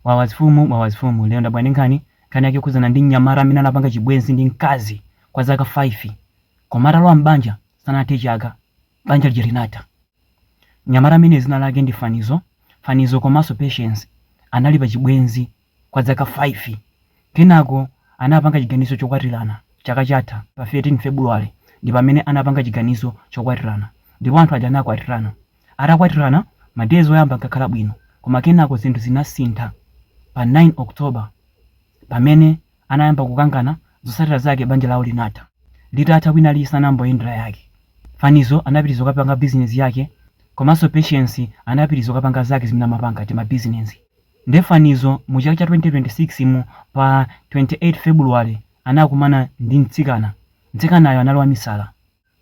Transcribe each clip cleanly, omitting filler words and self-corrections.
Wawa zifumu, wawa zifumu. Lero ndabwera ndi nkhani, nkhani yake yokhudzana ndi mnyamata amene anapanga chibwenzi ndi mkazi kwa zaka 5 koma atalowa m'banja sanathe chaka, banja lija linatha. Mnyamata amene dzina lake ndi Fanizo, Fanizo komanso Patience anali pa chibwenzi kwa zaka 5. Kenako anapanga chiganizo chokwatirana chaka chatha pa 13 February ndi pamene anapanga chiganizo chokwatirana ndipo anthu aja anakwatirana. Atakwatirana, ma days oyamba ankakhala bwino koma kenako zinthu zinasintha pa 9 October pamene anayamba kukangana, zotsatira zake banja lawo linatha. Litatha wina aliyense anayamboyendera yake. Fanizo anapitiriza kukapanga business yake komanso Patience anapitiriza kukapanga zake zimene amapanga tima business. Nde Fanizo mu chaka cha 2026 mu pa 28 February anakumana ndi mtsikana. Mtsikanayo anali wamisala.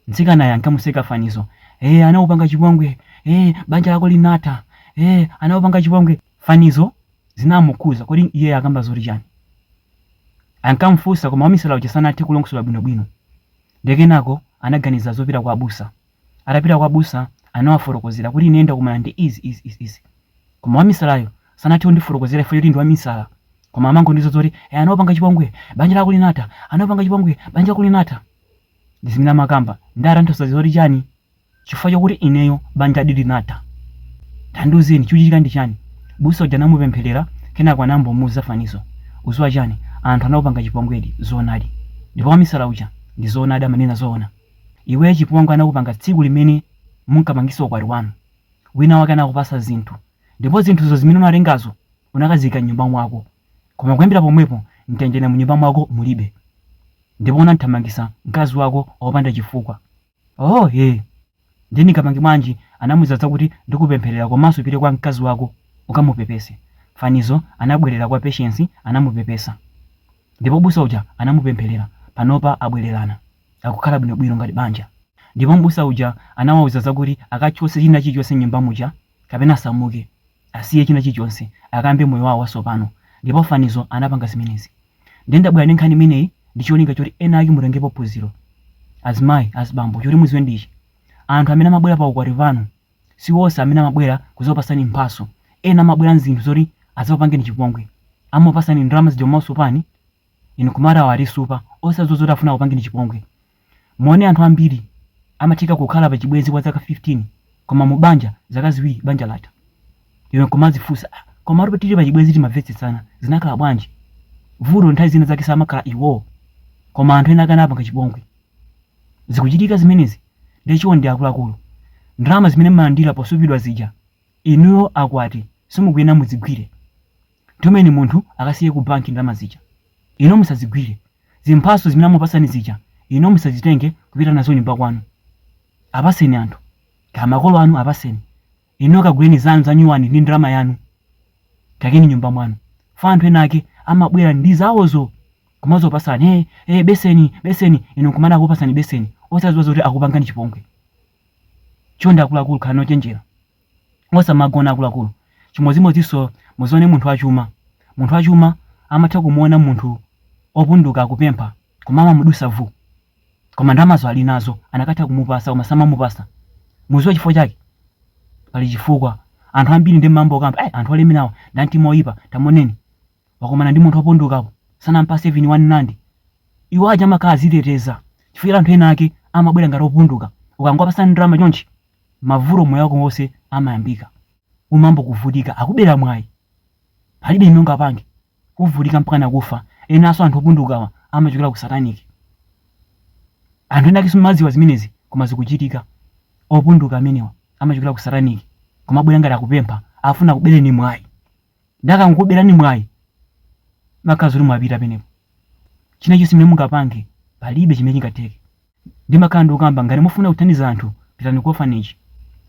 Mtsikanayo ankamuseka Fanizo. Eee anakupanga chipongwe. Eee banja lako linatha. Eee anakupanga chipongwe. Fanizo zinamukhuza kodi iyeyo akamba zoti chani? Ankamfunsa koma wamisala uja sanathe kulongosola bwinobwino. Ndiye kenako anaganiza zopita kwa abusa. Atapita kwa abusa anawafotokozera kuti ine ndakumana ndi izi izi izi izi. Koma wamisalayo sanathe kundifotokozera chifukwa choti ndi wamisala. Koma amangondiuza zoti ee anakupanga chipongwe, banja lako linatha, anakupanga chipongwe, banja lako linatha. Ndi zimene amakamba. Nde atanthauza zoti chani? Chifukwa chokuti ineyo banjadi linatha. Tandiuzeni, chikuchitika ndi chani? Busa uja anamupempherera, kenako anambomuuza Fanizo. Uziwa chani? Anthu anakupanga chipongwedi, zoonadi. Ndipo wamisala uja, ndi zoonadi amanena zoona. Iweyo chipongwe anakupanga tsiku limene munkapangisa ukwati wanu. Wina wake anakupasa zinthu. Ndipo zinthuzo zimene unatengazo, unakaziika m'nyumba mwako. Koma kuyambira pomwepo, mtendere mnyumba mwako mulibe. Ndipo unamthamangisa mkazi wako opanda chifukwa. Oh, ee. Ndiye ndingapange bwanji? Anamuuza zakuti ndikupempherera komanso upite kwa mkazi wako ukamupepese. Fanizo anabwerera kwa Patience anamupepesa. Ndipo busa uja anamupempherera. Panopa abwererana. Akukhala bwinobwino ngati banja. Ndipo mbusa uja anawauza zakuti akachotse china chilichonse m'nyumba muja kapena asamuke. Asiye china chilichonse akayambe moyo wawo watsopano. Ndipo Fanizo anapanga zimenezi. Ndiye ndabwera ndi nkhani imeneyi ndi cholinga choti ena ake mutengepo phunziro. Azimayi, azibambo, choti mudziwe ndi ichi, anthu amene amabwera pa ukwati panu si onse amene amabwera kudzakupasani mphatso. Ena amabwera nzinthu zoti adzakupangeni chipongwe. Amakupasani ndalama zija kumakusupani, inu kumati awa atisupa, osadziwa zoti afuna akupangeni chipongwe. Muone anthu ambiri amatheka kukhala pa chibwenzi kwa zaka 15 koma mu banja zaka ziwiri banja latha. Iwe nkumadzifunsa ah, komatu tili pa chibwenzi timamvetsetsana zinakhala bwanji? Vuto nthawi zina zake samakhala iwowo koma anthu ena ake anapanga chipongwe. Zikuchitika zimenezi ndiye chonde akuluakulu ndalama zimene mumalandira posupidwa zija inuyo akwati simukuyenera muzigwire. Tumeni munthu akasiye ku bank ndalama zija. Inu musazigwire. Zimphatso zimene amakupasani zija inu musazitenge kupita nazo nyumba kwanu. Apaseni anthu. Kaya makolo anu apaseni. Inu kaguleni zanu za nyuwani ndi ndalama yanu. Kaikeni nyumba mwanu. Fa anthu ena ake amabwera ndi zawozo kumazopasani hey, hey, beseni beseni inu nkumati akupasani beseni osadziwa zoti akupangani chipongwe. Chonde akuluakulu khalani ochenjera. Osamagona akuluakulu. Chimodzimodzinso muzione munthu wachuma. Munthu wachuma amatha kumuona munthu opunduka akupempha koma amamudusa vu. Koma ndalamazo ali nazo anakatha kumupasa koma samamupasa. Muziwa chifukwa chake? Pali chifukwa. Anthu ambiri ndi mambo okamba, eh, anthu olemerawa ndi amtima oyipa, tamoneni. Wakumana ndi munthu opundukapo, sanampase even 1 rand. Iwo aja amakhala aziteteza. Chifukwa anthu ena ake amabwera ngati opunduka. Ukangowapasa ndalama chonchi, mavuto moyo wako wonse amayambika. Umayamba kuvutika, akubera mwayi. Palibe chimene ungapange. Uvutika mpaka nakufa. Enanso anthu opundukawa amachokera ku satanic. Anthu ena ake simumadziwa zimenezi koma zikuchitika. Opunduka amenewa amachokera ku satanic. Kumabwera ngati akupempha, afuna akubereni mwayi. Nde akangokuberani mwayi, makhala zoti mwapita penepo. China chonse chimene mungapange palibe chimene chingatheke. Ndimakhala ndikukamba ngati mufuna kuthandiza anthu pitani ku orphanage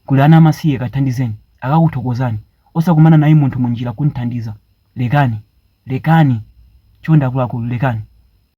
kuli ana amasiye kathandizeni akakuthokozani osakumana naye munthu munjira kumthandiza lekani lekani chonde akuluakulu lekani.